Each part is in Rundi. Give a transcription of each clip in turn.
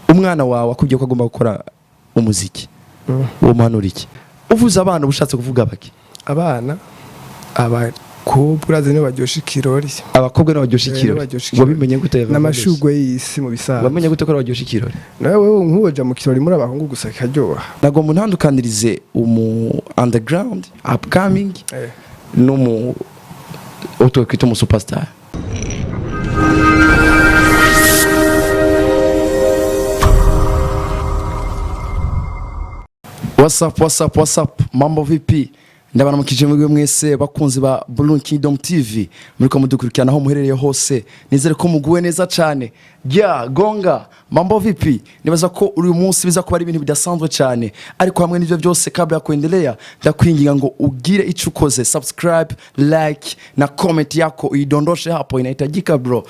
Umwana wawe akubwiye ko agomba gukora umuziki, uwo muhanura iki? Uvuze abana uba ushatse kuvuga baki? Abana, abakobwa, urazi nibo baryosha ikirori. Abakobwa nibo baryosha Eh, ikirori? nibo baryosha ikirori. Wabimenye gute? N'amashugwe y'isi mu bisanzwe. Wamenye gute ko baryosha ikirori? Nawe wewe nk'uwoja mu kirori muri abahungu gusa kikaryoha? Nagomba ntandukanirize umu underground upcoming n'umu uwo twakwita umu superstar. What's up, what's up, what's up? Mambo vipi? Ndabaramukije mwebwe mwese bakunzi ba Blue Kingdom TV muriko mudukurikirana aho muherereye hose, nizere ko muguwe neza cyane. Ya gonga, mambo vipi? Nibaza ko uyu munsi biza kuba ari ibintu bidasanzwe cyane, ariko hamwe n'ivyo byose, kabla ya kuendelea, ndakwinginga ngo ugire icyo ukoze: subscribe, like na comment yako uidondoshe hapo, inahitajika bro.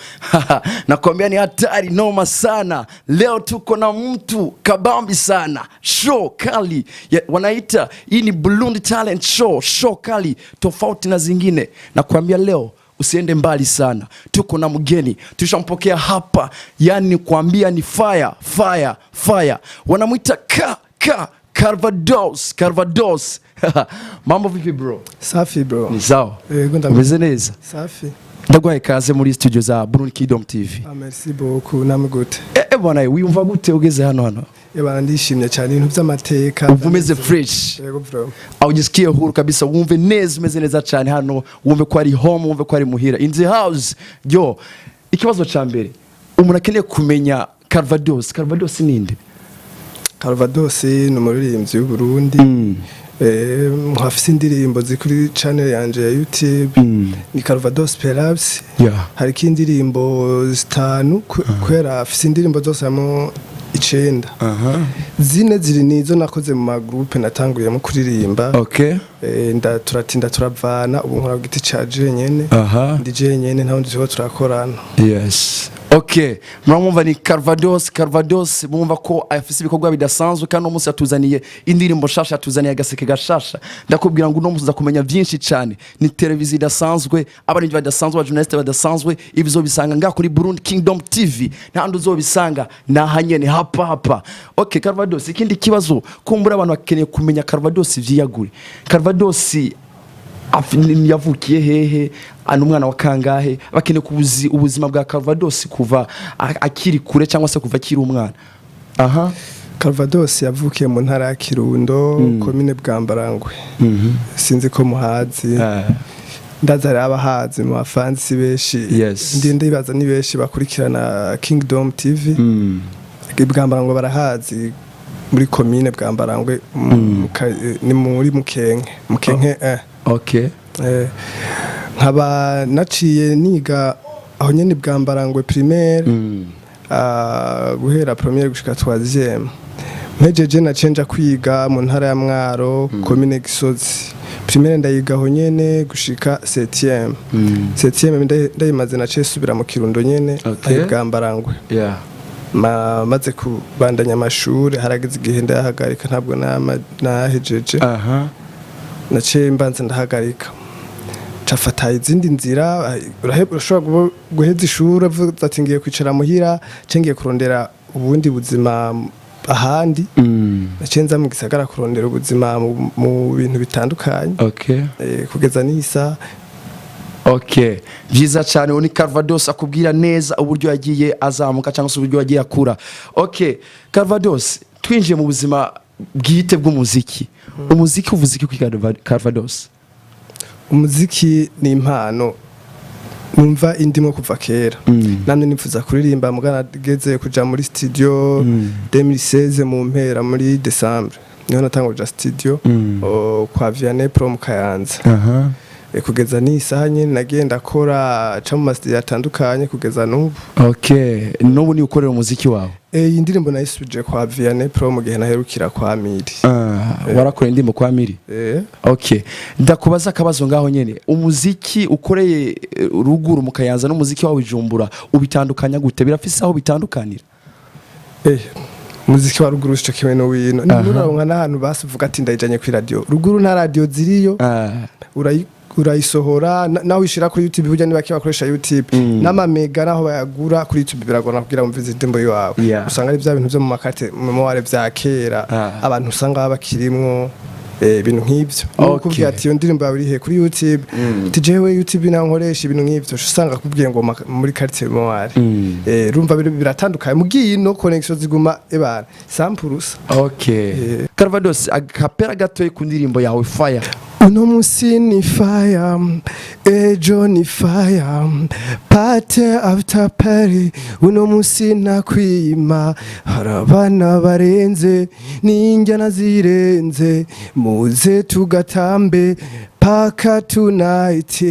Nakwambia ni hatari noma sana. Leo tuko na mtu kabambi sana, show kali ya, wanaita hii ni Burundi Talent Show, show kali tofauti na zingine. Nakwambia leo usiende mbali sana, tuko na mgeni tushampokea hapa, yani kuambia ni fire fire fire, wanamwita ka ka Calvados Calvados. Mambo vipi bro? Safi bro. Ni sawa? Yego, Umeze neza? Safi. Ndaguhaye kaze muri studio za Burundi Kingdom TV. Ah, merci beaucoup, namwe gute? Eh bwana, wiyumva gute ugeze hano? Ebana, ndishimye cyane, ibintu by'amateka. Uva umeze fresh? Yego bro. Ujisikie huru kabisa, wumve neza, umeze neza cyane hano, wumve ko ari home, wumve ko ari muhira, in the house. Yo, ikibazo ca mbere umuntu akeneye kumenya, Calvados, Calvados ninde? Calvados ni umuririmbyi w'Uburundi. Nkafise indirimbo ziri kuri channel yanje ya YouTube. Ni Calvados Perhaps. Hariko indirimbo zitanu kubera afise indirimbo zose hamwe icenda. Zine ziri nizo nakoze mu magroupe natanguyemo kuririmba. Nda turatinda turavana, ubu nkora ku giti ca jenyene. Ndi jenyene, nta wundi turiko turakorana. Yes. Okay, muramwumva ni Calvados, Calvados mumva ko afise ibikorwa bidasanzwe, kandi uno munsi yatuzaniye indirimbo shasha, yatuzaniye agaseke gashasha. Ndakubwira ngo uno munsi uza kumenya byinshi cyane. Ni televiziyo idasanzwe, abarinzi badasanzwe, abajournaliste badasanzwe. Ibi uzobisanga ngaha kuri Burundi Kingdom TV. Nta handi uzobisanga, ni aha nyene, hapa hapa. Okay, Calvados, ikindi kibazo kumbura abantu bakeneye kumenya Calvados vyiyagure. Calvados yavukiye hehe? Ani umwana wa kangahe? Bakeneye kubuzi ubuzima bwa Calvados kuva akiri kure cyangwa se kuva akiri umwana. Aha. Calvados yavukiye mu ntara ya Kirundo, komine Bwambarangwe. Sinzi ko muhazi. Ndaza rero abahazi mu bafansi benshi. Ndi ndibaza ni benshi bakurikirana Kingdom TV. Bwambarangwe barahazi, muri komine Bwambarangwe, ni muri Mukenke, Mukenke. Nkaba naciye niga aho nyene Bwambarangwe primaire, guhera première gushika troisième. Mpejeje naciye nja kwiga mu ntara ya Mwaro, komine Gisozi. Primaire ndayiga aho nyene gushika septième. Septième ndayimaze, naciye subira mu Kirundo nyene, aho Bwambarangwe. Maze kubandanya amashuri, harageze igihe ndayahagarika, ntabwo nahejeje. Naciye mbanza ndahagarika, cafata izindi nzira. Urashobora guheza ishuri uvuze ati ngiye kwicara muhira, canke ngiye kurondera ubundi buzima ahandi. Naciye nza mu gisagara kurondera ubuzima mu bintu bitandukanye. Kugeza n'isa. Okay, byiza cyane. Uwo ni Calvados akubwira neza uburyo yagiye azamuka cyangwa se uburyo yagiye akura. Okay, Calvados, twinjiye mu buzima bwite bw'umuziki. Umuziki uvuze iki kuri Calvados? Umuziki ni impano numva indimo kuva kera. Namwe nifuza kuririmba, mugana geze kuja muri studio 2016 mu mpera, muri December niho natangura kuja studio, kwa Vianney Pro mu Kayanza. Kugeza n'isaha nyene nagenda akora ca mu masitudiyo atandukanye kugeza n'ubu. Okay, n'ubu ni ukorera umuziki wawe? Iyi ndirimbo nayisubije kwa Vianney Pro mu gihe naherukira kwa Miri. Ah, warakoreye indirimbo kwa Miri? Eh. Okay, ndakubaza akabazo ngaho nyene: umuziki ukoreye ruguru mu Kayanza n'umuziki wawe Ijumbura ubitandukanya gute? Birafise aho bitandukanira? Umuziki wa ruguru sico kimwe n'uwino. Nuraronka n'ahantu basivuga ati ndayijanye kuri radio. Ruguru nta radio ziriyo. Urayisohora naho uyishira kuri YouTube, burya niba bakoresha YouTube n'amamega, naho bayagura kuri YouTube biragorana kugira ngo umvize indirimbo yawe. Usanga ari bya bintu byo mu ma carte mémoire vya kera, abantu usanga baba bakirimwo ibintu nk'ivyo. Ukubwira ati: "Iyo ndirimbo yawe iri he kuri YouTube?" Ati: "Jewe YouTube naho nkoresha ibintu nk'ivyo." Usanga akubwiye ngo muri carte mémoire. Urumva biratandukanye, mugiye no connection ziguma ebana sampurusa. Okay, Calvados, akapera gatoyi ku ndirimbo yawe Fire. Uno musi ni fire, ejo ni fire, party after party. Uno musi nakwima, hari abana barenze n'injyana zirenze, muze tugatambe paka tonight.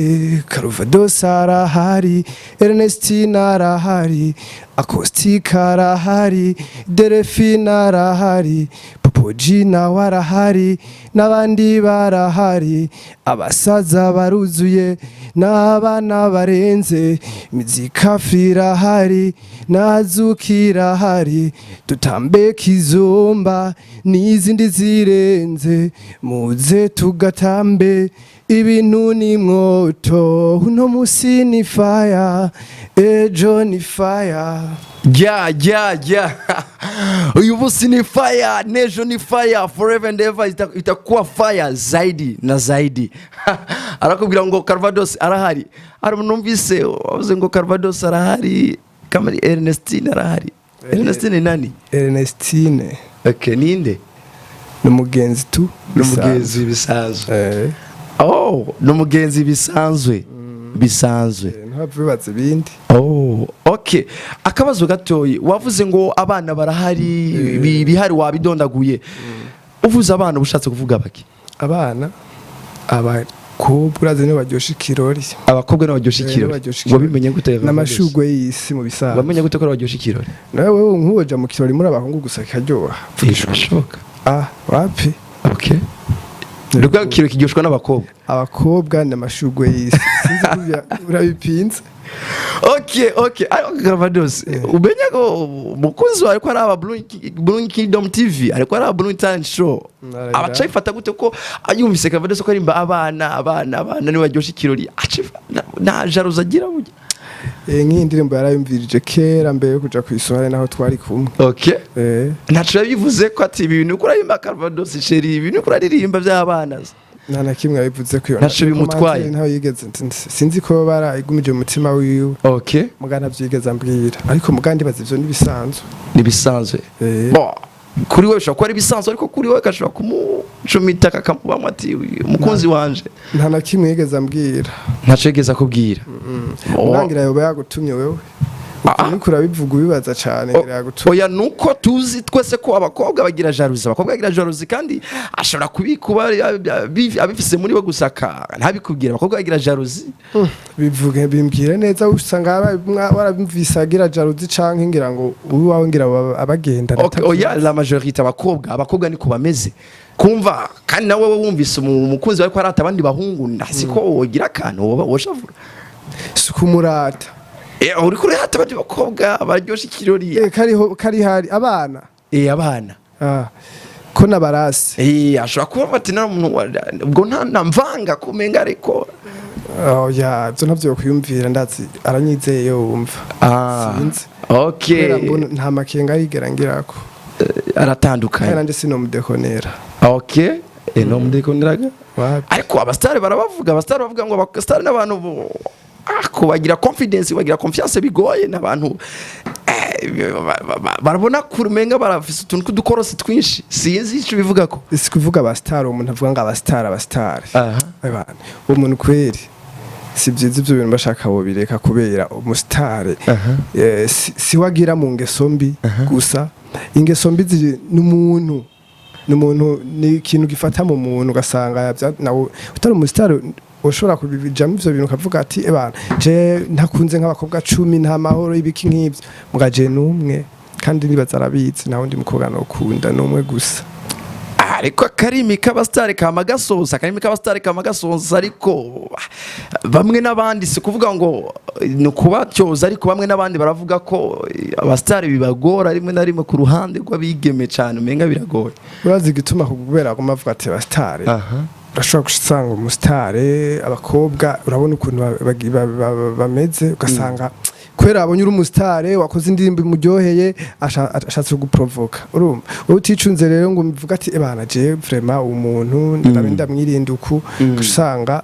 Calvados arahari, Ernestina arahari, Acoustic arahari, Delphine arahari, Popoji nawe arahari, n'abandi barahari. Abasaza baruzuye n'abana barenze, mizika irahari, nazuki irahari, tutambe kizomba n'izindi zirenze, muze tugatambe, ibintu ni mwoto. Uno musi ni fire, ejo ni fire. Yeah, uyu munsi ni fire, n'ejo ni fire, forever and ever itakuwa fire zaidi na zaidi. Arakubwira ngo Calvados arahari. Hari umuntu numvise wavuze ngo Calvados arahari, kamari Ernestine arahari. Ernestine ni nani? Ernestine. Okay, ninde? Ni umugenzi tu. Ni umugenzi bisanzwe. Eh. Oh, ni umugenzi bisanzwe bisanzwe. Ntabwo bibaza ibindi. Oh, okay. Akabazo gatoyi, wavuze ngo abana barahari, bihari wabidondaguye. Uvuze abana ushatse kuvuga baki? Abana, abakobwa, urazi nibo baryosha ikirori. Abakobwa nibo baryosha Eh, ikirori? nibo baryosha ikirori. Wabimenye gute? N'amashugwe y'isi mu bisanzwe. Wamenye gute ko baryosha ikirori? Nawe wewe nk'uwoja mu kirori muri abahungu gusa kikaryoha? Birashoboka. Ah, wapi. Okay. Rwa kirori kiryoshwa n'abakobwa. Abakobwa ni amashugwe y'isi, sinzi ko urabipinze. Okay. Ariko Calvados, umenye ko umukunzi wawe ko ari aba Blue Kingdom TV, ariko ari aba Blue Talent Show. Narabira. Abaca bifata gute ko yumvise Calvados ko arimba abana, abana, abana niwe baryosha ikirori? Aca nta jalousie agira burya? Nk'iyi ndirimbo yarayumvirije kera mbere yo kuja kw'isohora, naho twari kumwe. Ntaco yabivuze ko ati: "Ibi bintu uko uririmba, Calvados chéri, ibi bintu uko uraririmba by'abana"? Nta na kimwe yabivuze ko iyo Ntaco bimutwaye. Ntaho yigeze, sinzi ko barayigumije mu mutima wiwe. Muga ntavyigeze ambwira, ariko muga ndibaza ivyo n'ibisanzwe. Nibisanzwe. Bon, kuri we bishobora kuba ari ibisanzwe, ariko kuri we gashobora kumucumita kakamubamo ati: "Umukunzi wanje." Nta na kimwe yigeze ambwira. Ntaco yigeze akubwira. Oh. Mugangira yoba yagutumye wewe. Ah. Uriko urabivuga ubibaza cane, ngira yagutumye. Oya, nuko tuzi twese ko abakobwa bagira jalousie, abakobwa bagira jalousie, kandi ashobora kubikuba abifise muri we gusa ntabikubwira. Abakobwa bagira jalousie. Bivuge, bimbwire neza, usanga warabimvise agira jalousie, canke ngira ngo uwawe ngira abagenda. Okay, oya, la majorité abakobwa niko bameze kumva. Kandi nawe wumvise umukunzi wawe ko arata abandi bahungu, ndasi ko wogira akantu woba woshavura. Si kumurata. Uriko urata abandi bakobwa baryosha ikirori. Kariho kari hari abana. Abana. Ah, ko nabarasi. Ashobora kuba ati nta muntu ubwo nta mvanga kumenga, ariko Oh ya, ivyo ntavyo kwiyumvira, ndazi aranyizeye wumva. Sinzi. Kubera mbona nta makenga arigera ngirako. Kandi Aratandukanye. nanje sinomudekonera. Okay, no mudekoneraga. Wapi. Ariko abasitari barabavuga, abasitari bavuga ngo abasitari n'abantu kubagira confidence, bagira confiance bigoye, n'abantu barabona kurumenga barafise utuntu tw'udukorosi twinshi. Sinzi ico bivuga ko. Si kuvuga abasitari, umuntu avuga ngo abasitari, abasitari. Abana uwo muntu kweri si byiza ibyo bintu bashaka bobireka, kubera umusitari si we agira mu ngeso mbi gusa. Ingeso mbi ziri n'umuntu, n'umuntu, ni ikintu gifata mu muntu, ugasanga nawe utari umusitari ushobora kubijamo ivyo bintu, ukavuga ati: "Ebana, je ntakunze nk'abakobwa 10, nta mahoro," ibiki nk'ivyo. Muga je n'umwe, kandi nibaza arabizi, nta wundi mukobwa nokunda, n'umwe gusa. Ariko akarimi k'abasitari kama gasoza, akarimi k'abasitari kama gasoza. Ariko bamwe n'abandi, si kuvuga ngo ni ukubatyoza, ariko bamwe n'abandi baravuga ko abasitari bibagora rimwe na rimwe ku ruhande rw'abigeme cyane, umenga biragoye. Urazi igituma? Kubera aguma avuga ati abasitari. Urashobora gusanga umusitare, abakobwa urabona ukuntu bameze, ugasanga kubera abonye uri umusitare wakoze indirimbo imuryoheye, ashatse kuguprovoka. Urumva wowe uticunze rero ngo uvuge ati: "Ebana, je vraiment umuntu ndabe ndamwirinda uku", ugasanga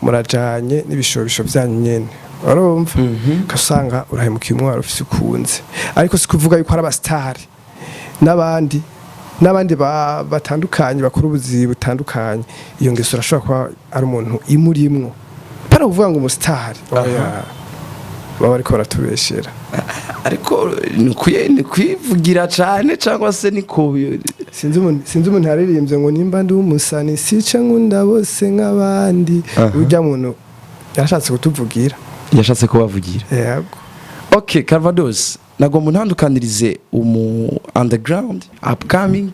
murajanye n'ibishobisho byanyu nyene. Urumva ugasanga urahemukiye umwana ufise ukunze. Ariko si kuvuga yuko ari abasitari, n'abandi batandukanye bakora ubuzi butandukanye, iyo ngeso urashobora kuba ari umuntu imurimwo. Para kuvuga ngo umusitari, oya, baba bariko baratubeshera. Ariko ni kwivugira cane cyangwa se ni ko? Sinzi umuntu yaririmbye ngo nimba ndi umusani sica nkunda bose nk'abandi. Urya muntu yarashatse kutuvugira. Yashatse kubavugira. Yego. Okay, Calvados, nagomba ntandukanirize umu underground upcoming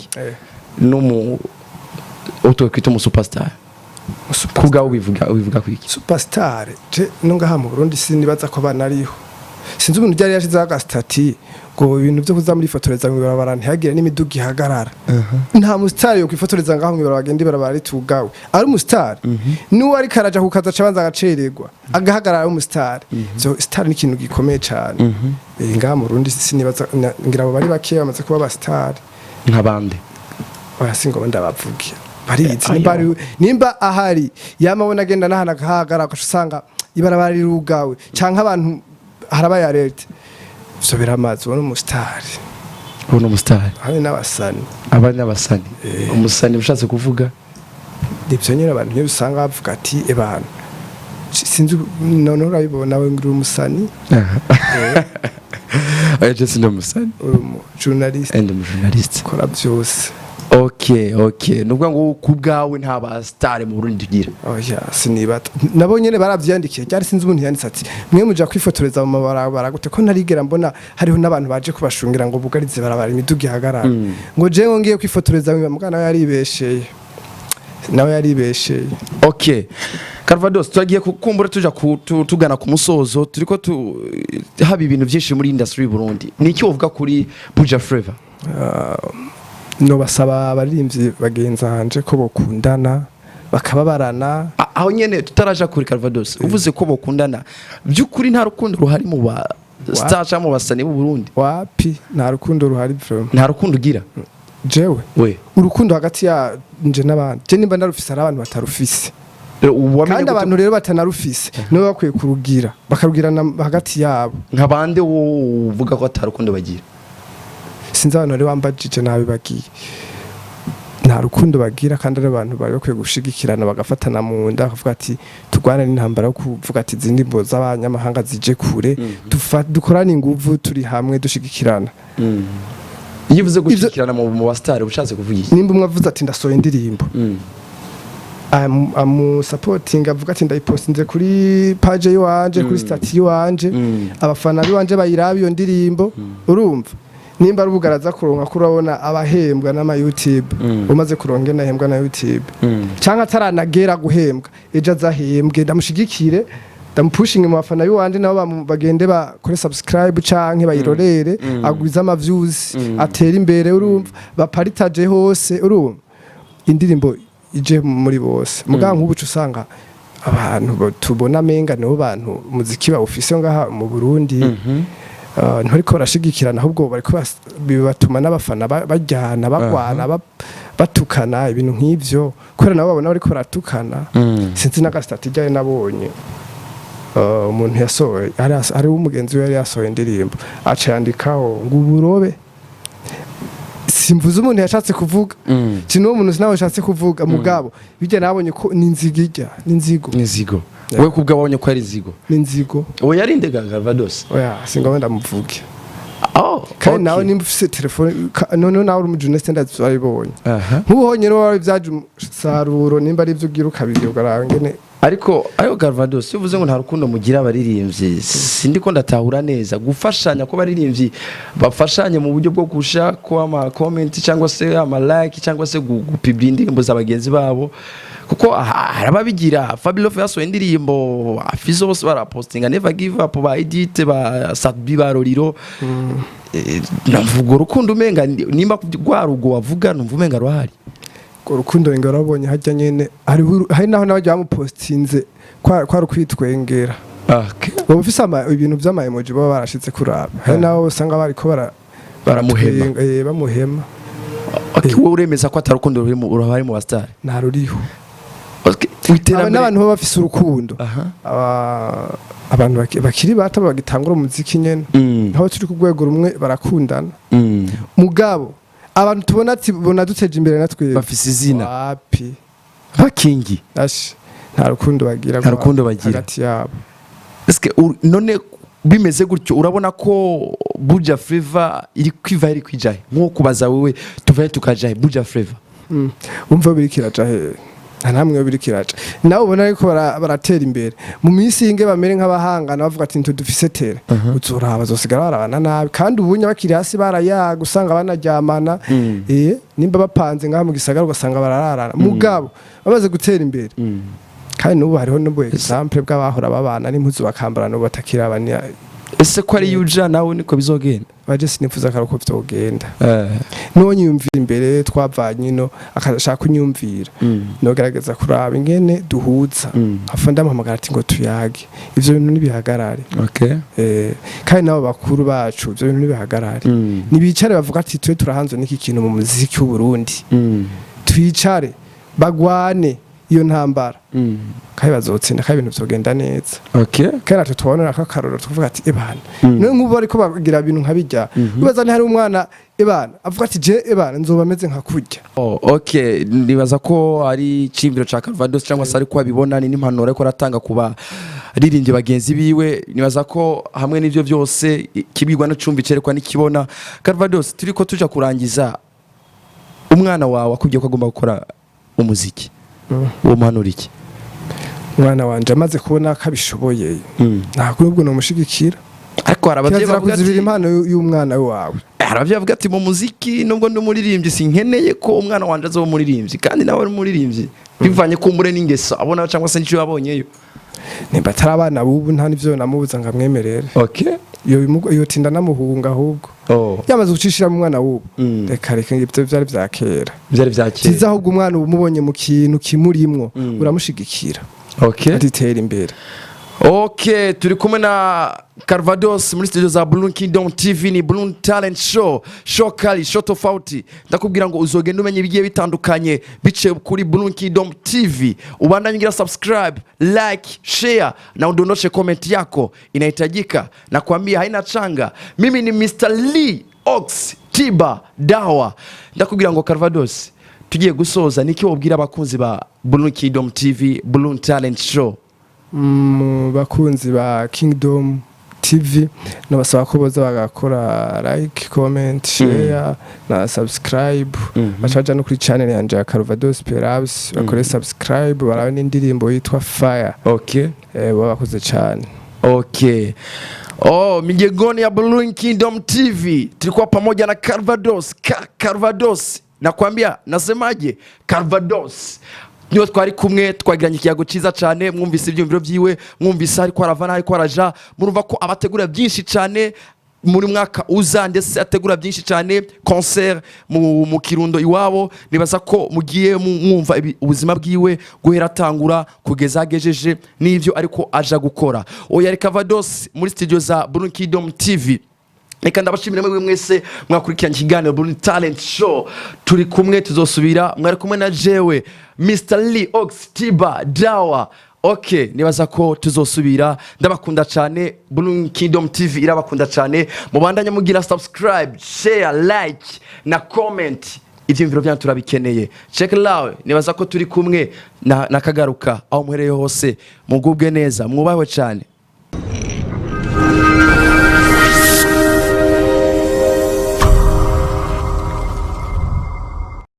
n'umu uwo twita umu superstar. Ku bwawe ubivuga kwiki? Superstar je no ngaha mu Burundi sinibaza ko banariho. Sinzi umuntu ryari yashizeho agastatut ngo ibintu byo kuza muri fotoreza mu ibarabara, ntihagire n'imiduga ihagarara. Nta musitari yo kwifotoreza ngaho mu ibarabara, agenda ibarabara ritugawe ari umusitari. N'uwo ariko araja ku kazi aca abanza agacererwa, agahagarara ari umusitari. So star ni ikintu gikomeye cane. Ngaha mu Burundi sinibaza, ngira abo bari bake bamaze kuba abasitari. Nk'abandi? Oya, singoba ndabavuge, barizi. Ayo. Nimba ahari yamabona agenda n'ahantu agahagarara, ugaca usanga ibarabara rirugawe canke abantu harabaye alerte, ivyo biramaze, ubona umusitari. Ubu ni umusitari. Hari n'abasani. Abandi n'abasani. Umusani ushatse kuvuga? Ivyo nyene abantu niyo usanga bavuga ati: "Ebana, sinzi none urabibona we ngo uri umusani." Oya, je sindi umusani. Uri umu journaliste. Ndi umujournaliste. Ukora byose. Okay, ni ukuvuga ngo ku bwawe nta basitari mu Burundi tugira? Oya, sinibata nabo nyene baravyandikiye ryari. Sinzi umuntu yanditse ati: "Mwe muja kwifotoreza mu mabarabara gute, ko ntarigera mbona hariho n'abantu baje kubashungira ngo bugarize barabara imiduga ihagarara?" Ngo je ngo ngiye kwifotoreza mu mugana, nawe yaribesheye, nawe yaribesheye. Okay, Calvados, turagiye kukumbura tuja tugana ku musozo. Turiko haba ibintu byinshi muri industry y'u Burundi. Ni iki wovuga kuri Buja Flavor? No basaba abaririmbyi bagenzi hanje ko bokundana, bakababarana. Aho nyene tutaraja kuri Calvados, uvuze ko bokundana, by'ukuri nta rukundo ruhari mu ba star cyangwa mu basani b'u Burundi? Wapi, nta rukundo ruhari vraiment. Nta rukundo ugira? Jewe? We. Urukundo hagati ya nje n'abandi, je nimba ndarufise, hari abantu batarufise. Wamenye Kandi gute? abantu rero batanarufise nibo bakwiye kurugira, bakarugirana hagati yabo. Nka bande wo uvuga ko ata rukundo bagira? Sinzi abantu bari wambajije nabi, bagiye nta rukundo bagira, kandi ari abantu bari bakwiye gushigikirana, bagafatana mu nda, bakavuga ati: "Turwane n'intambara yo kuvuga ati izindi mbo z'abanyamahanga zije kure, dukorane inguvu turi hamwe, dushigikirana." Iyo uvuze gushyigikirana mu basitari, ushatse kuvuga iki? Nimba umwe avuze ati: "Ndasohoye indirimbo", amusapotinga, avuga ati: "Ndayipostinze kuri page yiwanje, kuri statut yiwanje, abafana biwanje bayiraba iyo ndirimbo." Urumva nimba ari ubugaraza kuronka ko urabona abahembwa n'ama YouTube, umaze kuronka ingene ahembwa na YouTube canke ataranagera guhembwa, ejo azahembwe, ndamushigikire, ndamupushinge mu bafana biwanje, nabo bagende bakore subscribe canke bayirorere, agwize ama views, atere imbere. Urumva baparitaje hose, urumva indirimbo ije muri bose. Muganga nk'ubu usanga abantu tubona menga nibo bantu umuziki bawufise ngaha mu Burundi, ntibariko barashigikirana, ahubwo bariko bibatuma n'abafana bajyana, bagwana, batukana, ibintu nk'ivyo, kubera nabo babona bariko baratukana. Sinzi n'agastatut ijyayo nabonye, umuntu yasohoye, hari umugenzi we yari yasohoye indirimbo, aca yandikaho ngo uburobe. Simvuze umuntu yashatse kuvuga, kino uwo muntu sinawe yashatse kuvuga, mugabo bijya nabonye ko ni inzigo, ijya ni inzigo. Inzigo. Wowe kubwa wabonye ko ari inzigo? Ni inzigo. Uwo yari nde, Calvados? Oya, singombwa ndamuvuge. Oh. Kandi nawe nimba ufise telefone, noneho nawe uri umujournaliste, ndazi wabibonye. Nk'ubu honyine waba byaje umusaruro, nimba ari ibyo ugira ukabigira, ukaraba ngene. Ariko Calvados, iyo uvuze ngo nta rukundo mugira abaririmbyi, sindi ko ndatahura neza gufashanya ko abaririmbyi bafashanye mu buryo bwo gusha ko ama comment cyangwa se ama like cyangwa se gupibira indirimbo za bagenzi babo, kuko hari ababigira. Fabio yasohoye indirimbo, Afizo, bose barapostinga "Never Give Up", ba Edith, ba Sadbi, ba Roriro. Navuga urukundo umenga nimba rwa rugo wavuga, numva umenga ruhari. Urukundo ngo warabonye hajya nyene, hari naho n'abajya bamupostinze kwari ukwitwengera. Uba ufise ibintu vy'ama emoji baba barashize kuraba, hari naho usanga bariko Baramuhema. baratwenga, bamuhema. Okay, wowe uremeza ko atarukundo ruhari mu basitari? Nta ruriho. Okay, Aba iterambere n'abantu baba bafise urukundo. Abantu bakiri bato bagitangura umuziki nyene, aho turi ku rwego rumwe, barakundana. Mugabo abantu tubona ati bona duteje imbere natwe bafise izina wapi. Bakingi. Ashi, nta rukundo bagira. Nta rukundo bagira. Hagati yabo. Eske none bimeze gutyo, urabona ko Buja Flavor iri kwiva, iri kwijahe? Nko kubaza wewe, tuvahe tukajahe Buja Flavor? Umva, biri kiraja he? Nta namwe biri kiraja. Nawe ubona ariko baratera imbere mu minsi y'inge, bamere nk'abahangana, bavuga ati ntidufise tere, uzoraba bazosigara barabana nabi. Kandi ubunya bakiri hasi barayaga, usanga banaryamana, nimba bapanze ngaha mu gisagara ugasanga barararana. Mugabo bamaze gutera imbere, kandi n'ubu hariho n'ubu exemple bw'abahora babana n'impuzu bakambarana, n'ubu batakirabana. Ese ko ari yuja, nawe niko bizogenda? Baje sinifuza ko uko vyogenda. Nuwo nyiyumvira imbere twavanye ino akashaka kunyumvira, nogerageza kuraba ingene duhuza, nkafa ndamuhamagara ati ngo tuyage, ivyo bintu nibihagarare. Kandi nabo bakuru bacu, ivyo bintu nibihagarare. Nibicare bavuga ati twe turahanzwe n'iki kintu mu muziki w'u Burundi. Twicare bagwane iyo ntambara, kandi bazotsinda, kandi ibintu vyogenda neza. Kandi natwe tubonera ko akarorero, tukavuga ati ebana, niyo nk'ubu bariko bagira ibintu nka bijya, wibaza ni hari umwana ebana avuga ati je ebana nzoba meze nka kurya. Oh, okay, nibaza ko ari iciyumviro ca Calvados cyangwa se ariko abibona, ni n'impanuro ariko aratanga ku baririmbyi bagenzi biwe. Nibaza ko hamwe n'ivyo byose kibigwa n'icumbi cerekwa n'ikibona. Calvados, turiko tuja kurangiza, umwana wawe akubwiye ko agomba gukora umuziki, uwo muhanura iki? Umwana wanje amaze kubona ko abishoboye, ntabwo nubwo nomushigikira. Ariko hari abavyeyi Kirazira bavuga kuzibira ati impano y'umwana wawe. Hari abavyeyi bavuga ati mu muziki nubwo ndi umuririmbyi, sinkeneye ko umwana wanje azoba umuririmbyi, kandi nawe ari umuririmbyi, bivanye kumbure n'ingeso abona cyangwa se n'icyo yabonyeyo. Nimba atari abana b'ubu, nta n'ivyo namubuza ngo amwemerere. Yotinda namuhunga ahubwo. Yamaze gucishira mu mwana w'ubu. Reka reka, ibyo vyari vya kera. Byari vya kera. Vyiza ahubwo umwana uba umubonye mu kintu kimurimwo, uramushigikira, atitera imbere. Ok, turi kumwe na Calvados muri studio za Blue Kingdom TV, ni Blue Talent Show, show kali, show tofauti. Ndakubwira ngo uzogenda umenye ibigiye bitandukanye biciye kuri Blue Kingdom TV. Ubandanye ugira subscribe, like, share na udondoshe comment yako, inahitajika. Nakwambia haina changa. Mimi ni Mr. Lee Ox Tiba Dawa. Ndakubwira ngo Calvados, tugiye gusoza, niki wobwira abakunzi ba Blue Kingdom TV, Blue Talent Show? Mu bakunzi ba Kingdom TV, nabasaba ko boza bagakora like, comment, share na subscribe. Baca baja no kuri channel yanje ya Calvados Perabs, bakore subscribe, barabe n'indirimbo yitwa Fire. Baba bakoze cyane. Okay. Oh, mijengoni ya Blue Kingdom TV tulikuwa pamoja na Calvados, Calvados. Nakwambia, nasemaje? Calvados. Niyo twari kumwe, twagiranye ikiyago cyiza cyane, mwumvise ibyumviro byiwe, mwumvise ariko arava ariko araja, murumva ko abategura byinshi cyane muri mwaka uza, ndetse ategura byinshi cyane, concert mu Kirundo iwabo. Nibaza ko mugiye mwumva ubuzima bwiwe guhera atangura kugeza agejeje n'ivyo ariko aja gukora. Oya, reka Calvados muri studio za Blue Kingdom TV. Reka ndabashimire mwebwe mwese mwakurikiranye ikiganiro Blue Talent Show. Turi kumwe, tuzosubira. Mwari kumwe na jewe Mr. Lee Ox Tiba Dawa. Okay, nibaza ko tuzosubira. Ndabakunda cyane, Blue Kingdom TV irabakunda cyane. Mubandanye mugira subscribe, share, like na comment. Ibyiyumviro byanyu turabikeneye. Check lawe, nibaza ko turi kumwe na kagaruka aho muhereye hose, mugubwe neza, mwubahwe cyane.